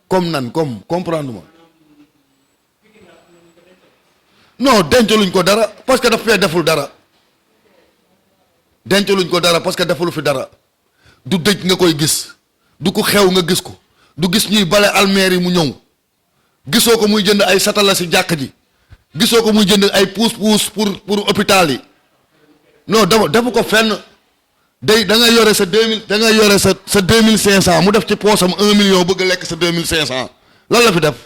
comme nan comme comprendre ma non dencaluñ ko dara parce que dafa fee deful dara dencaluñ ko dara parce que defulu fi dara du dëj nga koy gis du ko xew nga gis ko du gis ñuy bale almeer yi mu ñëw gisoo ko muy jënd ay satala si jàkk ji gisoo ko muy jënd ay pousse-pousse pour hôpital yi non defu ko fenn day da nga yore sa 2000 da nga yore sa 2500 mu def ci poosam 1 million bëgg a lekk sa 2500 lan la fi def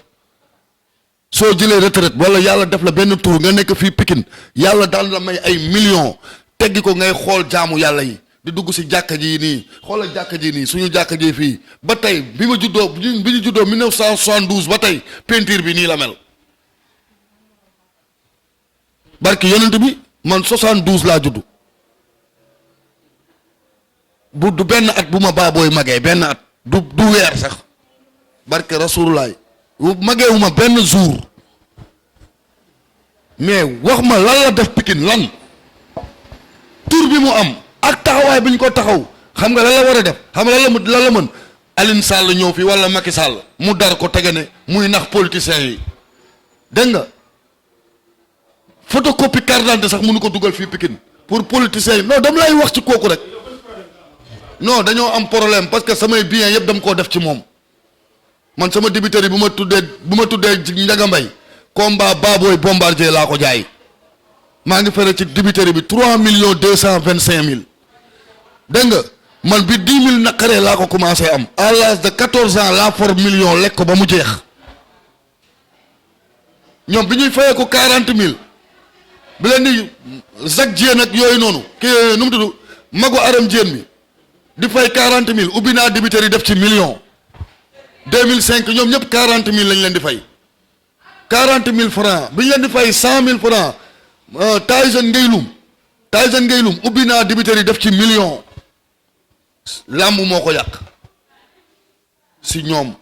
soo jëlee retraite wala yàlla def la benn tour nga nekk fii Pikine yàlla daan la may ay millions teggi ko ngay xool jaamu yàlla yi di dugg si jàkka ji nii xoolal jàkka ji nii suñu jàkka ji fii ba tey bi ñu juddoo 1972 ba tey peinture bi nii la mel barki yonent bi man 72 laa juddu bu du benn at bu ma baabooy magee benn at du weer sax barke rasulullah mageewu ma benn jour mais wax ma lan la def Pikine lan tur bi mu am ak taxawaay bi ñu ko taxaw xam nga lan la war a def xam nga lan la mën Aline Sall ñëw fi wala Macky Sall mu dar ko tegane muy nax politiciens yi dégg nga photocopie carte d'identité sax mënu ko dugal fii Pikine pour politiciens yi non dama lay wax ci kooku rek non dañoo am problème parce que samay biens yëpp dama koo def ci moom man sama dibiteri bu ma tuddee Ndiaga Mbaye combat Baboy Bombardier laa ko jaay maa ngi fere ci dibiteri bi 3 225 000 dégg nga man bi 10 000 naqaree laa ko commencé am à l'âge de 14 ans laa for million lekk ko ba mu jeex ñoom bi ñuy fayee ko 40 000 bi leen di Jacques Diène ak yooyu noonu kii nu mu tudd Magu Aram Diène bi di fay 40 000 ubbi naa dibiteri def ci million 2005 ñoom ñëpp 40 000 lañ leen di fay 40 000 francs bi ñu leen di fay 100 000 francs Tyson Ngaylum ubbi naa dibiteri def ci million làmb moo ko yàq si ñoom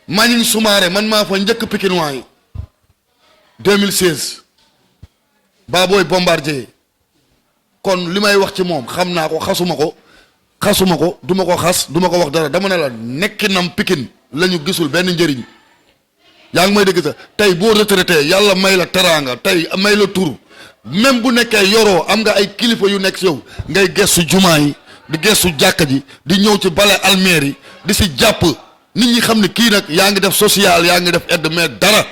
Maniang Soumaré man maa fa njëkk Pikinois yi 2016 Baboy Bombardier kon li may wax ci moom xam naa ko xasuma ko duma ko xas duma ko wax dara dama ne la nekkinam Pikine la ñu gisul benn njëriñ yaa ngi may dégg sax tey boo retraité yàlla may la teraanga tey may la tur même bu nekkee yoroo am nga ay kilifa yu nekk si yow ngay gestu jumaa yi di gestu jàkka ji di ñëw ci bale almeer yi di si jàpp nit ñi xam ne kii nag yaa ngi def social yaa ngi def aide mais dara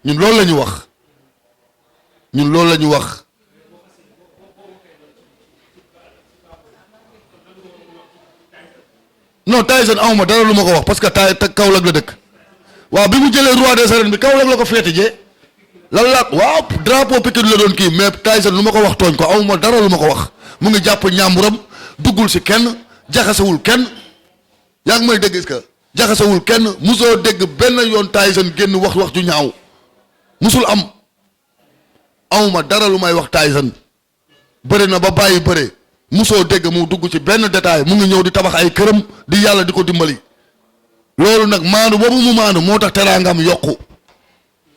ñun loolu la ñu wax non Tyson awma dara lu ma ko wax parce que Kaolack la dëkk waaw bi mu jëlee roi des arènes bi Kaolack la ko feete jee lan la waaw drapeau Pikine la doon kii mais Tyson lu ma ko wax tooñ ko awma dara lu ma ko wax mu ngi jàpp ñàmburam duggul si kenn jaxasewul kenn yaa ngi may dégg est-ce que jaxasewul kenn musoo dégg benn yoon Tyson génn wax ju ñaaw musul am awma dara lu may wax Tyson bëri na ba bàyyi bëre musoo dégg mu dugg ci benn détail mu ngi ñëw di tabax ay këram di yàlla di ko dimbali loolu nag maandu boobu mu maandu moo tax teraangam yokku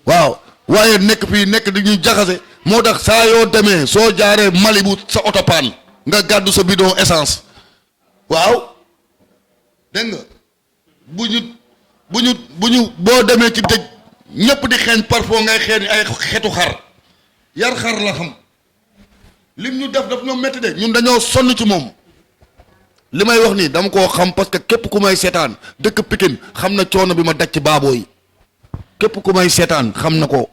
waaw waaye nekk fii nekk di ñuy jaxase moo tax saa yoo demee soo jaaree Mali bu sa oto paan nga gàddu sa bidon essence waaw dégg nga bu ñu boo demee ci dëj ñëpp di xeeñ parfois ngay xeeñ ay xetu xar yar xar la xam lim ñu daf ñoo métti de ñun dañoo sonn ci moom li may wax nii dama koo xam parce que képp ku may seetaan dëkk Pikine xam na coono bi ma daj ci Baboy képp ku may seetaan xam na ko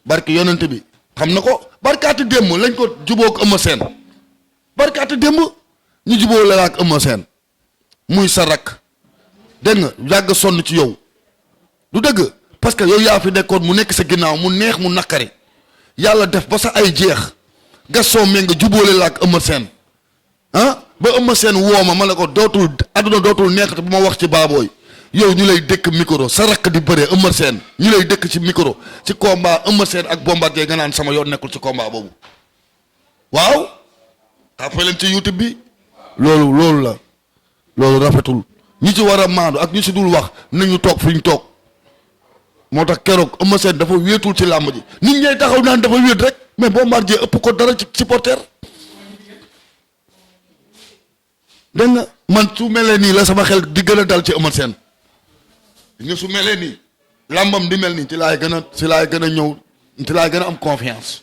barki yonent bi xam na ko barkaati démb lañ ko juboo ak Eumeu Sène barkaati démb ñu juboo la ak Eumeu Sène muy sa rak dégg nga yàgg sonn ci yow du dëgg parce que yow yaa fi nekkoon mu nekk sa ginnaaw mu neex mu naqari yàlla def ba sa ay jeex Gaston Mbengue jubóole la ak Eumeu Sène ba Eumeu Sène woo ma ne ko dootul adduna dootul neexate bu ma wax ci Baboy yow ñu lay dëkk micro sa rakk di bëre Eumeu Sène ñu lay dëkk ci micro ci combat Eumeu Sène ak Bombardier nga naan sama yoon nekkul ci combat boobu waaw après leen ci YouTube bi loolu la loolu rafetul ñi ci war a maandu ak ñu si dul wax nañu toog fi ñu toog moo tax keroog Eumeu Sène dafa wéetul ci làmb ji nit ñay taxaw naan dafa wéet rek mais Bombardier ëpp ko dara ci supporter dégg nga man su mel nii la sama xel di gën a dal ci Eumeu Sène ñu su melee nii làmbam di mel nii ci laay gën a ñëw ci laay gën a am confiance